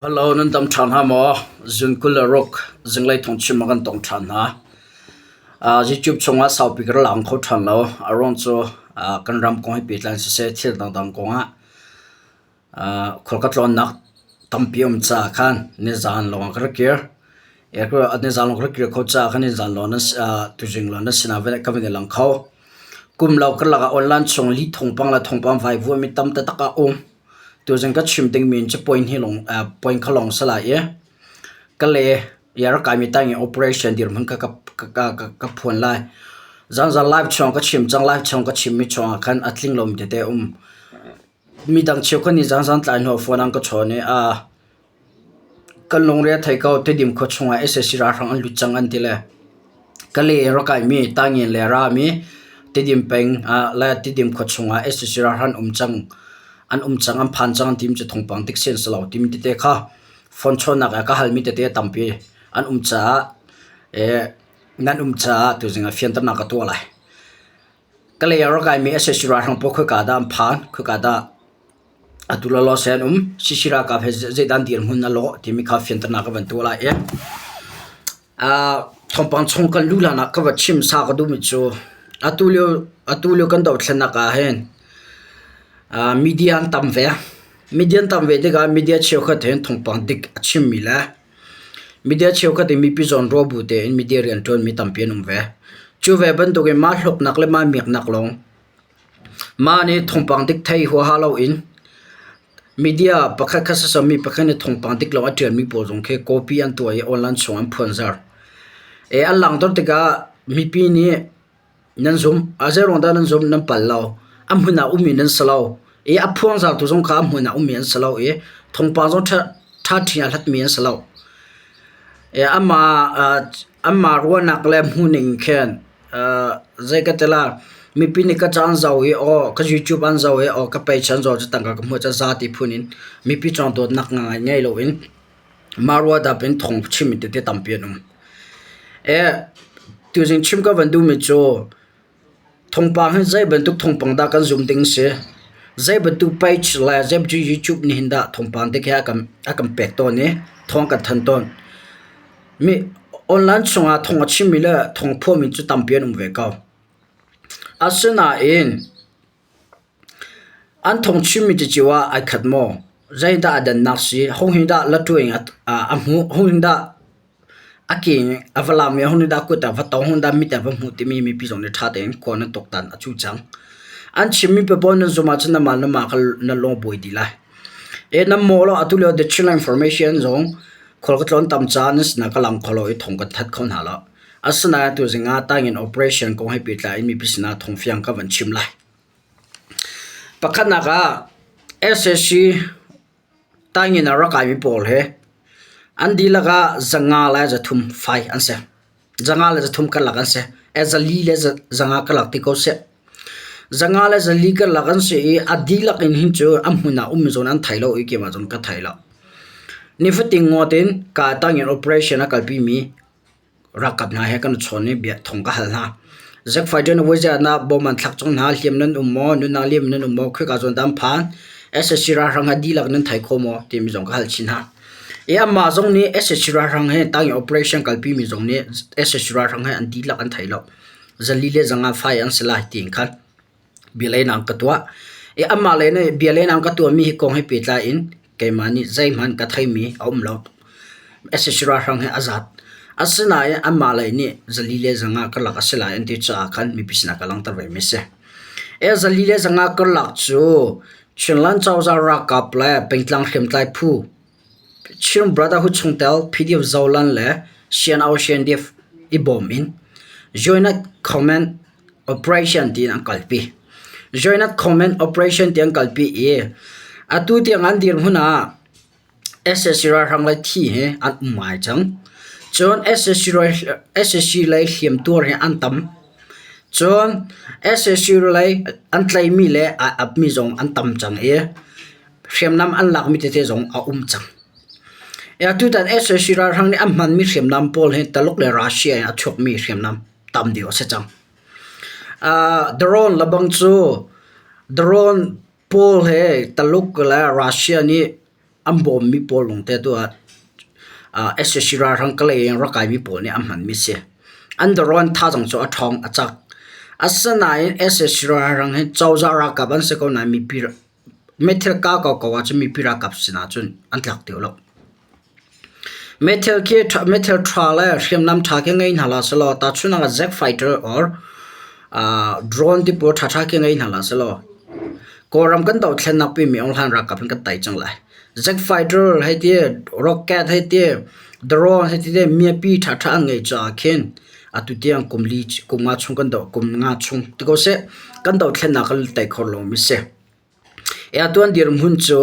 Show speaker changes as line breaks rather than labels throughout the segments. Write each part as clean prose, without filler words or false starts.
Hello, nan dam ṭhan hna maw? Zun 26 zinglei thawngchim ah kan tong ṭhan hna. YouTube chungah saupi ka lang kho ṭhan lo. A ruang cu kan ram kong he pehtlai in siseh thil dangdang kongah khual ka tlawnnak tampi a um caah khan nizaan lawngah ka rak kir. Nizaan lawng ka rak kir kho caah khan nizaan lawng tuzing lawng nan sinah ka van i lang kho. Kum lo karlak ah online chung lih thawngpang le thawngpang vaivuanmi tam taktak a um. Tuzing ka chim dingmi in cu point hi lawng point kha lawng si lai i ka le i a rak kaimi tang i operation dirhmun kha ka ka ka phuan lai. Zanzan live chung ka chim cang live chung ka chimmi chungah khan a tling lomi tete a um. Midang cheukhat nih zanzan tlai hnu ah phone an ka chawn i Kan lungre a thei ko. Tedim khua chungah sac ralhrang an lut cang an ti le Kale in rak kaimi Tangin le rami Tedim peng ah le Tedim khua chungah sac ralhrang an um cang an um cang an phan cang an timi cu thawngpang dik si an si lo timi tete kha phone chawnnak ah ka halmi tete tampi an um caah nan um caah tuzing ah fianternak ka tuah lai. Kale ah rak kaimi sac ralhrang pawl khoika dah an phan khoika dah Atu lawlaw seh an um. CC ralkap he zeidah dirhmun a lawh timi kha fianternak ka van tuah lai i thawngpang chung kan luh hlan ah ka va chim sa ka duhmi cu atu lio atu lio kan dothlennak ah hin media an tam ve. Media an tam ve tikah media cheukhat hin thawngpang dik a chimmi le media cheukhat in mipi zawnruah bu tein media rianṭuanmi tampi an um ve. Cu ve bantukin mah hlawknak le mah miaknak lawng Mah nih thawngpang dik thei huaha loin media pakhat kha siseh mi pakhat nih thawngpang dik lo a ṭialmi pawl zong khi copy an tuah i online chung an phuanzar. An langhter tikah mipi nih nan zumh. A zeiruang dah nan zumh? Nan pal lo. A hmun ah ummi nan si lo. I a phuangzartu zong kha a hmun ah ummi an si lo i thawngpang zong ṭhaṭhi a hlatmi an si lo. Amah ruahnak le hmuhning khin Zei ka ti lai, mipi nih ka ca an zoh i aw ka YouTube an zoh i aw ka page an zoh cu tangka ka hmuh cu za ti phun in mipi cawng dawtnak ngai ngei loin mah ruahdap in thawng chim tete tampi an um. Tuzing chim ka van duhmi cu thawngpang hi zei bantuk thawngpang dah kan zum ding si, zei bantuk page le zei bantuk YouTube nih hin dah thawngpang te khi a kan pek tawn i thawng kan thanh tawn. Mi online chungah thawng a chimmi le thawng phuahmi cu tampi an um ve ko. Asinain an thawng chimmi te cio ah ai khat maw? Zeidah a dannak si? Ho hi dah latu in a hmuh? Ho hi dah a ke in a va lam i ho nih dah kut a va tong, ho nih dah mit a va hmuh timi mipi zong nih ṭha tein khua nan tuaktan a cu cang. An chimmi paohpaoh nan zumh ahcun namah namah kha na lung a buai dih lai. Nan maw lo atu lio the Chinland Information zong Khual ka tlawn tam caah nan sinah ka lang kho lo i thong kan that kho hna lo. Asinain tuzing ah tangin operation kong he pehtlai in mipi sinah thawngfiang ka van chim lai. Pakhatnak ah sac tangin ah rak kaimi pawl he an dihlak ah 500 le 300 fai an si. 500 le 300 karlak an si. 400 le 500 karlak ti ko seh. 500 le 400 karlak an si i a dihlak in hin cu a hmun ah ummi zawn an thei lo i keimah zong ka thei lo. Nifatin ngawt in kaa tang in operation a kalpimi ralkap hna he kan i chawn i bia thong ka hal hna. Zack fighter na voi zeizat ah bom an thlak cang hna, hliam nan um maw, nunnak liam nan um maw, khika zawn dah an phan, sac ralhrang he dihlak nan thei kho maw timi zong ka hal chin hna. I amah zong nih sac ralhrang he tang in operation kalpimi zong nih sac ralhrang he an dihlak an thei lo. 400 le 500 fai an si lai tiin khan bialeinak ka tuah. I amah le nih bialeinak ka tuahmi hi kong he pehtlai in keimah nih zeihmanh ka theimi a um lo. Sac ralhrang he a zat. Asinain amah lei nih 400 le 500 karlak a si lai an ti caah khan mipi sinah ka langhter vemi a si. 400 le 500 karlak cu Chinland cozah ralkap le pengtlang hriamtlai phu Chin Brotherhood chungtel PDF Zoland le CNO CNDF i bawm in Joint Command Operation tiin an kalpi. Joint Command Operation ti an kalpi i atu tiang an dirhmun ah sac ralhrang lei thi hi an um ngai cang. Cun sac lei hliamtuar hi an tam. Cun sac lei an tlaihmi le aa apmi zong an tam cang i hriamnam an lakmi tete zong a um cang. Tutan sac ralhrang nih an hmanmi hriamnam pawl hi Taluk le Russia in a chuakmi hriamnam tam deuh a si cang. Drone lebang cu drone pawl he Taluk le Russia nih An bawmmi pawl lawngte tu ah sac ralhrang Kalay in rak kaimi pawl nih an hmanmi si. An drone thazaang cu a ṭhawng, a cak. Asinain sac ralhrang hi cozah ralkap an si ko nain mipi meithal kah ko ko ahcun mipi ralkap sinah cun an tlak ti lo. Meithal khi meithal ṭha le hriamnam ṭha khi ngei hna hlah sehlaw tahchunhnak ah jet fighter or drone ti pawl ṭhaṭha khi ngei hna hlah sehlaw Kawlram kan dohthlennak pimi Aung Hlan ralkap hin kan tei cang lai. Jet fighter hei ti, rocket hei ti, drone hei ti miapi ṭhaṭha an ngeih caah khin atu tiang kum li kum nga chung kan doh kum nga chung ti ko seh kan dohthlennak kan tei kho lomi si. Atu an dirhmun cu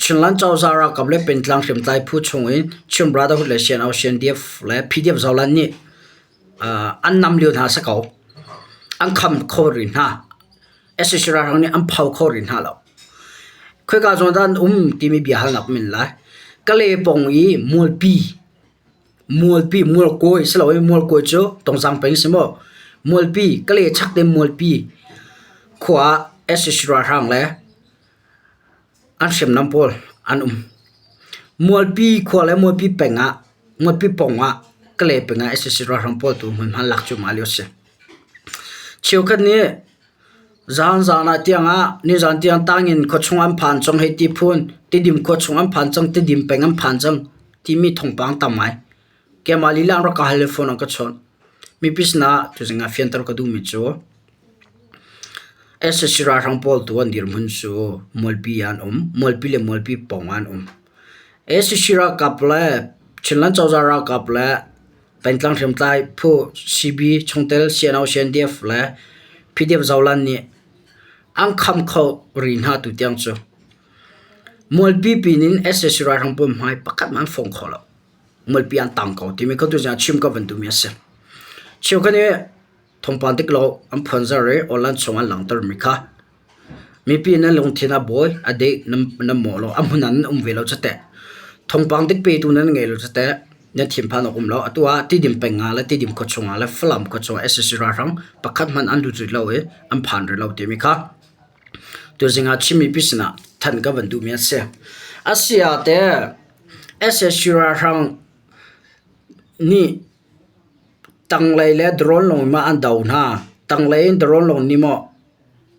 Chinland cozah ralkap le pengtlang hriamtlai phu chung in Chin Brotherhood le CNO, CNDF le PDF Zoland nih an nam lio hna a si ko. An kham kho rih hna. Sac ralhrang nih an pho kho rih hna lo. Khoika zawn dah an um timi biahalnak min lai. Kalay pawng i Mualpi Mualpi, Mualkawi si loin Mualkawi cu Tongzang peng si maw? Mualpi, Kalay chak te Mualpi khua ah sac ralhrang le an hriamnam pawl an um. Mualpi khua le Mualpi peng ah, Mualpi pawng ah Kalay peng ah sac ralhrang pawl tu hmunhma lak cuahmah lio a si. Cheukhat nih Zaanzaan ah tiangah nizaan tiang tangin khuachung an phan cang hei ti phun, Tidim khuachung an phan cang, Tidim peng an phan cang timi thawngpang tam ngai. Keimah lila an rak ka hal i phone an ka chawnh. Mipi sinah tuzing ah fianter ka duhmi cu sac ralhrang pawl tu an dirhmun cu Mualpi ah an um. Mualpi le Mualpi pawng ah an um. Sac ralkap le Chinland cozah ralkap le Pengtlang hriamtlai phu CB chungtel CNO CNDF le PDF Zoland nih an kham kho rih hna tutiang cu. Mualpi pin in sac ralhrang pawl hmai pakhat hmanh an fong kho lo. Mualpi an tang ko timi kha tuzing ah chim ka van duhmi a si. Cheukhat nih thawngpang dik lo an phuanzar i online chung an langhtermi kha Mipi nan lungthin a bawi, a deh, nan mawh lo, a hmun ah nan um ve lo cuteh. Thawngpang dik petu nan ngei lo cuteh. Nan thinphan awk um lo. Atu ah Tidim peng ah le Tidim khuachung ah le Falam khuachung ah sac ralhrang pakhat hmanh an lut rih lo i an phan rih lo timi kha tuzing ah Chin mipi sinah thanh ka van duhmi a si. A si ah teh sac ralhrang nih tanglei le drone lawng in maw an do hna. Tanglei in drone lawng nih maw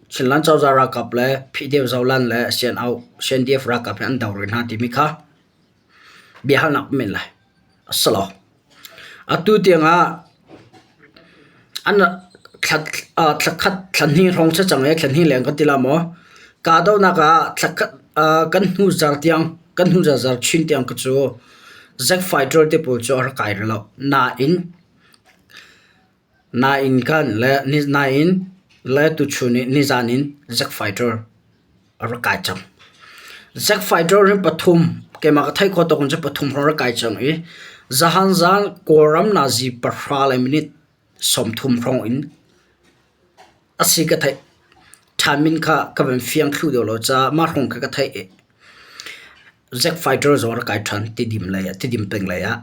Chinland cozah ralkap le PDF Zoland le CNDF ralkap hi an do rih hna timi kha biahalnak men lai a si lo. Atu tiangah an thla khat thla hnih hrawng si cang i thla hnih leng kan ti la maw kahdohnak ah thla khat kan hnu zarh tiang kan hnu zarh chin tiang kha cu jet fighter te pawl cu a rak kai rih lo. Nain Nain khan le nain le tuchun i nizan in jet fighter a rak kai cang. Jet fighter hi pathum keimah ka theih khawh tawk in cun pathum hrawng rak kai cang i zahan zan Kawlram nazi pahra le minute 30 hrawng in a si ka theih. Ṭhamin kha ka van fiang thlu deuh lo caah mah hrawng kha ka theih i jet fighter zong a rak kai ṭhan Tidim lei ah Tidim peng lei ah.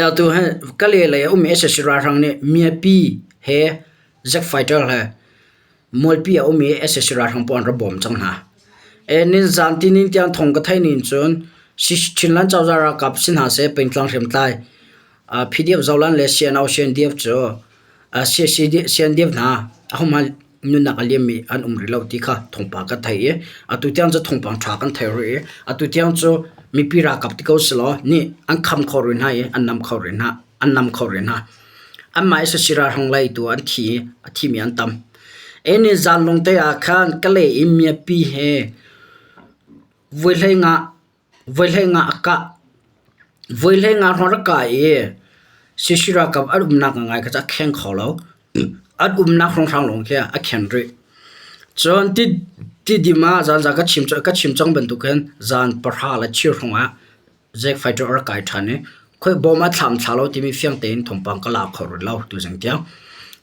Atu hi Kalay lei a ummi sac ralhrang nih miapi he jet fighter he mualpi a ummi sac ralhrang pawl an rak bawm cang hna. Ninzaan tinin tiang thawng ka theih ning cun Chinland cozah ralkap si hna seh pengtlang hriamtlai PDF Zoland le CNO CNDF cu CNDF hna ahohmanh nunnak a liammi an um rih lo ti kha thawngpang kan theih i atu tiang cu thawngpang ṭha kan thei rih i atu tiang cu mipi ralkap ti ko selaw nih an kham kho rih hna i an nam kho rih hna an nam kho rih hna. Anmah i sac ralhrang lei tu an thi i a thimi an tam. Eni zan lawngte ah khan Kalay i miapi he voi hlei nga Voi hlei nga a kah. Voi hlei nga hrawng rak kah i sac ralkap an umnak ngai kha cu a kheng kho lo. An umnak hrawnghrang lawng khi a khen rih. Cun Tidim ah zaanzaan ka chim cang bantuk hin zan pahra le cheu hrawng ah jet fighter a rak kai ṭhan i khoi bom a thlam thla lo timi fiang tein thawngpang ka la kho rih lo tuzing tiang.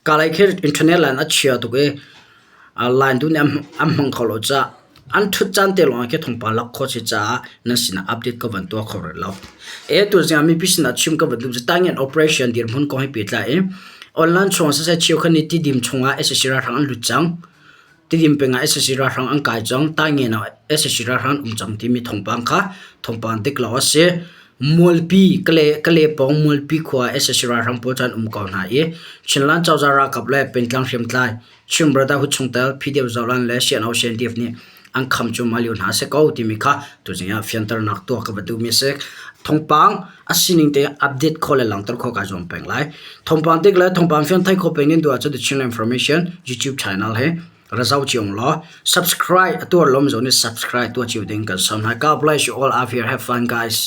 Kalay khi internet line a chia tuk i line tu nih an hmang kho lo caah an ṭhut caan te lawng ah khi thawngpang lak khawh si caah nan sinah update ka van tuah kho rih lo. E tuzing ah mipi sinah chim ka van duh cu Tangian operation dirhmun kong he pehtlai i online chung siseh cheukhat nih Tidim chungah sac ralhrang an lut cang. Tidim peng ah sac ralhrang an kai cang, Taingen ah sac ralhrang an um cang timi thawngpang kha thawngpang dik lo a si. Mualpi, Kale pawng Mualpi khua ah sac ralhrang pawl cu an um ko hna i Chinland cozah ralkap le pengtlang hriamtlai Chin Brotherhood chungtel PDF Zohlan le CNO CNDF nih an kham cu mah lio hna a si ko timi kha tuzing ah fianternak tuah ka va duhmi a si. Thawngpang a sining te update khawh le langhter khawh kaa zuam peng lai. Thawngpang tik le thawngpang fian theih khawh peng in duh ahcun The Chinland Information YouTube channel hi ra zoh cio law subscribe a tuar lom zong nih subscribe tuah cio ding kan sawm hna. God bless you all out here. Have fun guys.